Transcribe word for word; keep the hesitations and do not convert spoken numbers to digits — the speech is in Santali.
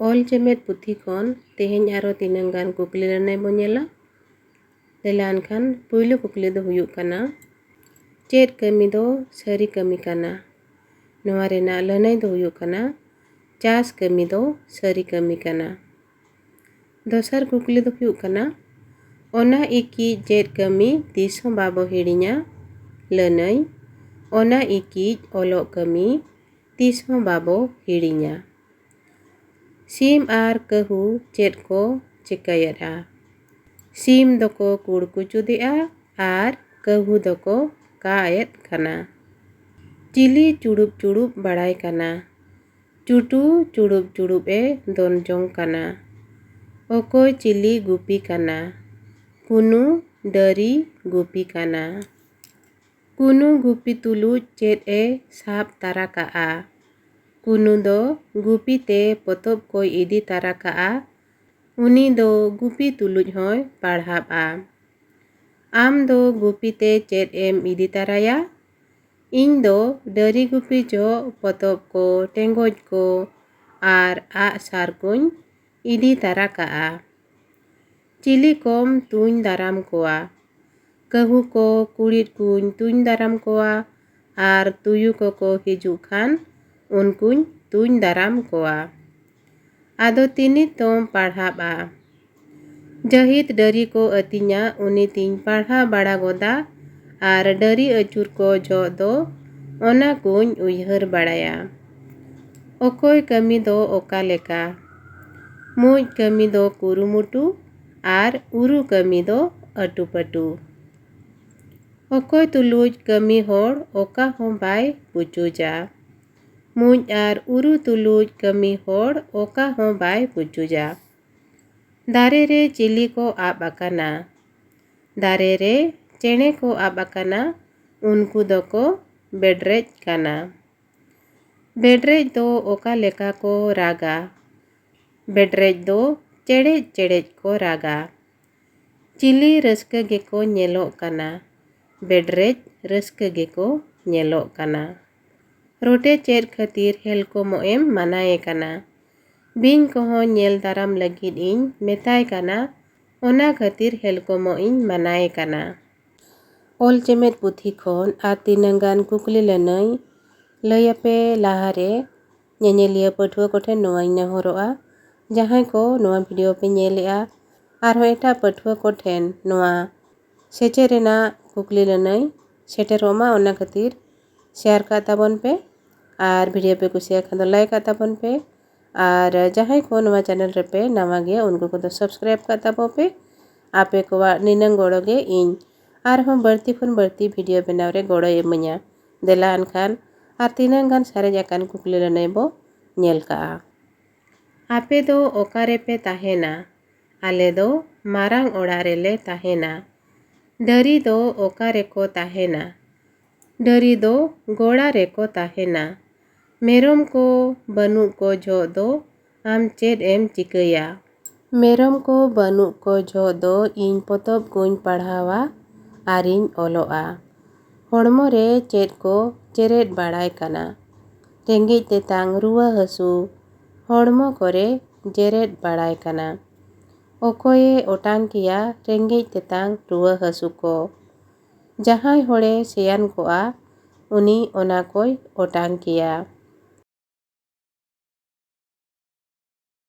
ᱚᱞ ᱪᱮᱢᱮᱫ ᱯᱩᱛᱷᱤ ᱠᱷᱚᱱ ᱛᱮᱦᱮᱧ ᱟᱨᱚ ᱛᱤᱱᱟᱹᱝ ᱜᱟᱱ ᱠᱩᱠᱞᱤ ᱞᱟᱹᱱᱟᱹᱭ ᱵᱚᱱ ᱧᱮᱞᱟ᱾ ᱫᱮᱞᱟ ᱮᱱᱠᱷᱟᱱ ᱯᱩᱭᱞᱩ ᱠᱩᱠᱞᱤ ᱫᱚ ᱦᱩᱭᱩᱜ ᱠᱟᱱᱟ, ᱪᱮᱫ ᱠᱟᱹᱢᱤ ᱫᱚ ᱥᱟᱹᱨᱤ ᱠᱟᱹᱢᱤ ᱠᱟᱱᱟ? ᱱᱚᱣᱟ ᱨᱮᱱᱟᱜ ᱞᱟᱹᱱᱟᱹᱭ ᱫᱚ ᱦᱩᱭᱩᱜ ᱠᱟᱱᱟ, ᱪᱟᱥ ᱠᱟᱹᱢᱤ ᱫᱚ ᱥᱟᱹᱨᱤ ᱠᱟᱹᱢᱤ ᱠᱟᱱᱟ᱾ ᱫᱚᱥᱟᱨ ᱠᱩᱠᱞᱤ ᱫᱚ ᱦᱩᱭᱩᱜ ᱠᱟᱱᱟ, ᱚᱱᱟ ᱤᱠᱤᱡ ᱪᱮᱫ ᱠᱟᱹᱢᱤ ᱛᱤᱥ ᱦᱚᱸ ᱵᱟᱵᱚ ᱦᱤᱲᱤᱧᱟ? ᱞᱟᱹᱱᱟᱹᱭ, ᱚᱱᱟ ᱤᱠᱤᱡ ᱚᱞᱚᱜ ᱠᱟᱹᱢᱤ ᱛᱤᱥ ᱦᱚᱸ ᱵᱟᱵᱚ ᱦᱤᱲᱤᱧᱟ᱾ ᱥᱤᱢ ᱟᱨ ᱠᱟᱹᱦᱩ ᱪᱮᱫ ᱠᱚ ᱪᱤᱠᱟᱹᱭᱮᱫᱼᱟ? ᱥᱤᱢ ᱫᱚᱠᱚ ᱠᱩᱲ ᱠᱩᱪᱩᱫᱮᱜᱼᱟ ᱟᱨ ᱠᱟᱹᱦᱩ ᱫᱚᱠᱚ ᱠᱟᱜ ᱮᱫ ᱠᱟᱱᱟ᱾ ᱪᱤᱞᱤ ᱪᱩᱲᱩᱵ ᱪᱩᱲᱩᱵ ᱵᱟᱲᱟᱭ ᱠᱟᱱᱟ? ᱪᱩᱴᱩ ᱪᱩᱲᱩᱵ ᱪᱩᱲᱩᱵ ᱮ ᱫᱚᱱ ᱡᱚᱝ ᱠᱟᱱᱟ᱾ ᱚᱠᱚᱭ ᱪᱤᱞᱤ ᱜᱩᱯᱤ ᱠᱟᱱᱟ? ᱠᱩᱱᱩ ᱰᱟᱹᱨᱤ ᱜᱩᱯᱤ ᱠᱟᱱᱟ᱾ ᱠᱩᱱᱩ ᱜᱩᱯᱤ ᱛᱩᱞᱩᱡ ᱪᱮᱫ ᱮ ᱥᱟᱵ ᱛᱟᱨᱟ ᱠᱟᱜᱼᱟ? ᱠᱩᱱᱩ ᱫᱚ ᱜᱩᱯᱤ ᱛᱮ ᱯᱚᱛᱚᱵ ᱠᱚᱭ ᱤᱫᱤ ᱛᱟᱨᱟ ᱠᱟᱜᱼᱟ᱾ ᱩᱱᱤ ᱫᱚ ᱜᱩᱯᱤ ᱛᱩᱞᱩᱡ ᱦᱚᱸᱭ ᱯᱟᱲᱦᱟᱵᱼᱟ᱾ ᱟᱢ ᱫᱚ ᱜᱩᱯᱤ ᱛᱮ ᱪᱮᱫ ᱮᱢ ᱤᱫᱤ ᱛᱟᱨᱟᱭᱟ? ᱤᱧ ᱫᱚ ᱰᱟᱹᱨᱤ ᱜᱩᱯᱤ ᱡᱚᱦᱚᱜ ᱯᱚᱛᱚᱵ ᱠᱚ, ᱴᱮᱸᱜᱚᱡ ᱠᱚ ᱟᱨ ᱟᱜᱼᱥᱟᱨ ᱠᱚᱧ ᱤᱫᱤ ᱛᱟᱨᱟ ᱠᱟᱜᱼᱟ᱾ ᱪᱤᱞᱤ ᱠᱚᱢ ᱛᱩᱧ ᱫᱟᱨᱟᱢ ᱠᱚᱣᱟ? ᱠᱟᱹᱦᱩ ᱠᱚ, ᱠᱩᱲᱤᱫ ᱠᱚᱧ ᱛᱩᱧ ᱫᱟᱨᱟᱢ ᱠᱚᱣᱟ ᱟᱨ ᱛᱩᱭᱩ ᱠᱚᱠᱚ ᱦᱤᱡᱩᱜ ᱠᱷᱟᱱ ᱩᱱᱠᱩᱧ ᱛᱩᱧ ᱫᱟᱨᱟᱢ ᱠᱚᱣᱟ᱾ ᱟᱫᱚ ᱛᱤᱱᱤᱛ ᱫᱚᱢ ᱯᱟᱲᱦᱟᱵᱼᱟ? ᱡᱟᱹᱦᱤᱫ ᱰᱟᱹᱨᱤ ᱠᱚ ᱟᱹᱛᱤᱧᱟ, ᱩᱱᱤ ᱛᱤᱧ ᱯᱟᱲᱦᱟᱣ ᱵᱟᱲᱟ ᱜᱚᱫᱟ ᱟᱨ ᱰᱟᱹᱨᱤ ᱟᱹᱪᱩᱨ ᱠᱚ ᱡᱚᱦᱚᱜ ᱫᱚ ᱚᱱᱟ ᱠᱚᱧ ᱩᱭᱦᱟᱹᱨ ᱵᱟᱲᱟᱭᱟ᱾ ᱚᱠᱚᱭ ᱠᱟᱹᱢᱤ ᱫᱚ ᱚᱠᱟ ᱞᱮᱠᱟ? ᱢᱩᱡ ᱠᱟᱹᱢᱤ ᱫᱚ ᱠᱩᱨᱩᱢᱩᱴᱩ ᱟᱨ ᱩᱨᱩ ᱠᱟᱹᱢᱤ ᱫᱚ ᱟᱹᱴᱩᱯᱟᱹᱴᱩ᱾ ᱚᱠᱚᱭ ᱛᱩᱞᱩᱡ ᱠᱟᱹᱢᱤ ᱦᱚᱲ ᱚᱠᱟ ᱦᱚᱸ ᱵᱟᱭ ᱯᱩᱪᱩᱡᱟ? ᱢᱩᱡ ᱟᱨ ᱩᱨᱩ ᱛᱩᱞᱩᱡ ᱠᱟᱹᱢᱤ ᱦᱚᱲ ᱚᱠᱟ ᱦᱚᱸ ᱵᱟᱭ ᱯᱩᱪᱩᱡᱟ᱾ ᱫᱟᱨᱮ ᱨᱮ ᱪᱤᱞᱤ ᱠᱚ ᱟᱵ ᱟᱠᱟᱱᱟ? ᱫᱟᱨᱮ ᱨᱮ ᱪᱮᱬᱮ ᱠᱚ ᱟᱵ ᱟᱠᱟᱱᱟ, ᱩᱱᱠᱩ ᱫᱚᱠᱚ ᱵᱮᱰᱨᱮᱡ ᱠᱟᱱᱟ᱾ ᱵᱮᱰᱨᱮᱡ ᱫᱚ ᱚᱠᱟ ᱞᱮᱠᱟ ᱠᱚ ᱨᱟᱜᱟ? ᱵᱮᱰᱨᱮᱡ ᱫᱚ ᱪᱮᱲᱮᱡ ᱪᱮᱲᱮᱡ ᱠᱚ ᱨᱟᱜᱟ᱾ ᱪᱤᱞᱤ ᱨᱟᱹᱥᱠᱟᱹ ᱜᱮᱠᱚ ᱧᱮᱞᱚᱜ ᱠᱟᱱᱟ? ᱵᱮᱰᱨᱮᱡ ᱨᱟᱹᱥᱠᱟᱹ ᱜᱮᱠᱚ ᱧᱮᱞᱚᱜ ᱠᱟᱱᱟ᱾ ᱨᱚᱴᱮ ᱪᱮᱫ ᱠᱷᱟᱹᱛᱤᱨ ᱦᱮᱞᱠᱚᱢᱚᱜ ᱮᱢ ᱢᱟᱱᱟᱭᱮ ᱠᱟᱱᱟ? ᱵᱤᱧ ᱠᱚᱦᱚᱸ ᱧᱮᱞ ᱫᱟᱨᱟᱢ ᱞᱟᱹᱜᱤᱫ ᱤᱧ ᱢᱮᱛᱟᱭ ᱠᱟᱱᱟ, ᱚᱱᱟ ᱠᱷᱟᱹᱛᱤᱨ ᱦᱮᱞᱠᱚᱢᱚᱜ ᱤᱧ ᱢᱟᱱᱟᱭᱮ ᱠᱟᱱᱟ᱾ ᱚᱞ ᱪᱮᱢᱮᱫ ᱯᱩᱛᱷᱤ ᱠᱷᱚᱱ ᱟᱨ ᱛᱤᱱᱟᱹᱝ ᱜᱟᱱ ᱠᱩᱠᱞᱤ ᱞᱟᱹᱱᱟᱹᱭ ᱞᱟᱹᱭ ᱟᱯᱮ ᱞᱟᱦᱟᱨᱮ ᱧᱮᱧᱮᱞᱤᱭᱟᱹ ᱯᱟᱹᱴᱷᱩᱣᱟᱹ ᱠᱚᱴᱷᱮᱱ ᱱᱚᱣᱟᱧ ᱱᱮᱦᱚᱨᱚᱜᱼᱟ, ᱡᱟᱦᱟᱸᱭ ᱠᱚ ᱱᱚᱣᱟ video ᱯᱮ ᱧᱮᱞᱮᱜᱼᱟ, ᱟᱨᱦᱚᱸ ᱮᱴᱟᱜ ᱯᱟᱹᱴᱷᱩᱣᱟᱹ ᱠᱚᱴᱷᱮᱱ ᱱᱚᱣᱟ ᱥᱮᱪᱮᱫ ᱨᱮᱱᱟᱜ ᱠᱩᱠᱞᱤ ᱞᱟᱹᱱᱟᱹᱭ ᱥᱮᱴᱮᱨᱚᱜ ᱢᱟ, ᱚᱱᱟ ᱠᱷᱟᱹᱛᱤᱨ share ᱠᱟᱜ ᱛᱟᱵᱚᱱ ᱯᱮ᱾ ᱟᱨ video ᱯᱮ ᱠᱩᱥᱤᱭᱟᱜ ᱠᱷᱟᱱ ᱫᱚ like ᱠᱟᱜ ᱛᱟᱵᱚᱱ ᱯᱮ᱾ ᱟᱨ ᱡᱟᱦᱟᱸᱭ ᱠᱚ ᱱᱚᱣᱟ channel ᱨᱮᱯᱮ ᱱᱟᱣᱟ ᱜᱮᱭᱟ, ᱩᱱᱠᱩ ᱠᱚᱫᱚ subscribe ᱠᱟᱜ ᱛᱟᱵᱚ ᱯᱮ᱾ ᱟᱯᱮ ᱠᱚᱣᱟᱜ ᱱᱤᱱᱟᱹᱝ ᱜᱚᱲᱚ ᱜᱮ ᱤᱧ ᱟᱨᱦᱚᱸ ᱵᱟᱹᱲᱛᱤ ᱠᱷᱚᱱ ᱵᱟᱹᱲᱛᱤ video ᱵᱮᱱᱟᱣ ᱨᱮ ᱜᱚᱲᱚᱭ ᱤᱢᱟᱹᱧᱟ᱾ ᱫᱮᱞᱟ ᱮᱱᱠᱷᱟᱱ ᱟᱨ ᱛᱤᱱᱟᱹᱝ ᱜᱟᱱ ᱥᱟᱨᱮᱡ ᱟᱠᱟᱱ ᱠᱩᱠᱞᱤ ᱞᱟᱹᱱᱟᱹᱭ ᱵᱚ ᱧᱮᱞ ᱠᱟᱜᱼᱟ᱾ ᱟᱯᱮ ᱫᱚ ᱚᱠᱟ ᱨᱮᱯᱮ ᱛᱟᱦᱮᱱᱟ? ᱟᱞᱮ ᱫᱚ ᱢᱟᱨᱟᱝ ᱚᱲᱟᱜ ᱨᱮᱞᱮ ᱛᱟᱦᱮᱱᱟ᱾ ᱰᱟᱹᱨᱤ ᱫᱚ ᱚᱠᱟ ᱨᱮᱠᱚ ᱛᱟᱦᱮᱱᱟ? ᱰᱟᱹᱨᱤ ᱫᱚ ᱜᱚᱲᱟ ᱨᱮᱠᱚ ᱛᱟᱦᱮᱱᱟ᱾ ᱢᱮᱨᱚᱢ ᱠᱚ ᱵᱟᱹᱱᱩᱜ ᱠᱚ ᱡᱚᱦᱚᱜ ᱫᱚ ᱟᱢ ᱪᱮᱫ ᱮᱢ ᱪᱤᱠᱟᱹᱭᱟ? ᱢᱮᱨᱚᱢ ᱠᱚ ᱵᱟᱹᱱᱩᱜ ᱠᱚ ᱡᱚᱦᱚᱜ ᱫᱚ ᱤᱧ ᱯᱚᱛᱚᱵ ᱠᱚᱧ ᱯᱟᱲᱦᱟᱣᱟ ᱟᱨᱤᱧ ᱚᱞᱚᱜᱼᱟ᱾ ᱦᱚᱲᱢᱚ ᱨᱮ ᱪᱮᱫ ᱠᱚ ᱪᱮᱨᱮᱫ ᱵᱟᱲᱟᱭ ᱠᱟᱱᱟ? ᱨᱮᱸᱜᱮᱡ ᱛᱮᱛᱟᱝ, ᱨᱩᱣᱟᱹ ᱦᱟᱹᱥᱩ, ᱦᱚᱲᱢᱚ ᱠᱚᱨᱮ ᱡᱮᱨᱮᱫ ᱵᱟᱲᱟᱭ ᱠᱟᱱᱟ᱾ ᱚᱠᱚᱭᱮ ᱚᱴᱟᱝ ᱠᱮᱭᱟ ᱨᱮᱸᱜᱮᱡ ᱛᱮᱛᱟᱝ ᱨᱩᱣᱟᱹ ᱦᱟᱹᱥᱩ ᱠᱚ? ᱡᱟᱦᱟᱸᱭ ᱦᱚᱲᱮ ᱥᱮᱭᱟᱱ ᱠᱚᱜᱼᱟ, ᱩᱱᱤ ᱚᱱᱟ ᱠᱚᱭ ᱚᱴᱟᱝ ᱠᱮᱭᱟ᱾